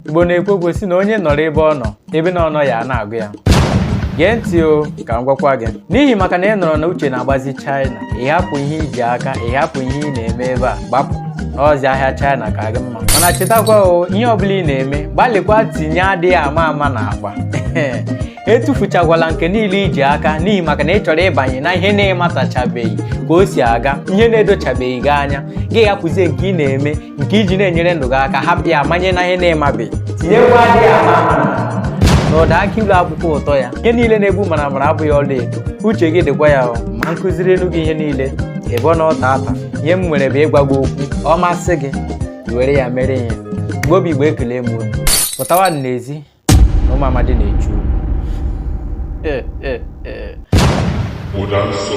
Igbo na-ekwu okwu sị na onye nọrọ ebe ọ nọ, ebe na ọ nọ ya na-agụ ya. Gee ntị o, ka m gwakwa gị, n'ihi maka na ị nọrọ na uche na-agbazi China, ị hapụ ihe iji aka, ị hapụ ihe ị na-eme ebe a, gbapụ n'ọzi ahịa China ka gị mma. Mana chetakwa o, ihe ọbụla ị na-eme, gbalịkwa tinye adịghị ama ama n'akpa. Etufuchakwala nke niile iji aka n'ihi maka na ị chọrọ ịbanye na ihe na-ịmatachabeghị ka o si aga, ihe na-edochabeghị gị anya. Gị hapụzie nke ị na-eme, nke iji na-enyere ndụ gị aka, hapụ ya manye na ihe na-ịmabeghị. Tinyekwa adịghị ama ama na ụda akị ilu akwụkwọ ụtọ ya. Ihe niile na-egbu maramara abụghị ọla edo. Uche gị dịkwa ya o, ma nkụziri elu gị ihe niile ebe ọ na ọta ata. Ihe m nwere bụ ịgwa gị okwu, ọ masị gị i were ya mere ihe. Mgbe obi Igbo, ekele m unu. Pụtawa n'ezi na ụmụ amadi na-echu. Ụda nsọ.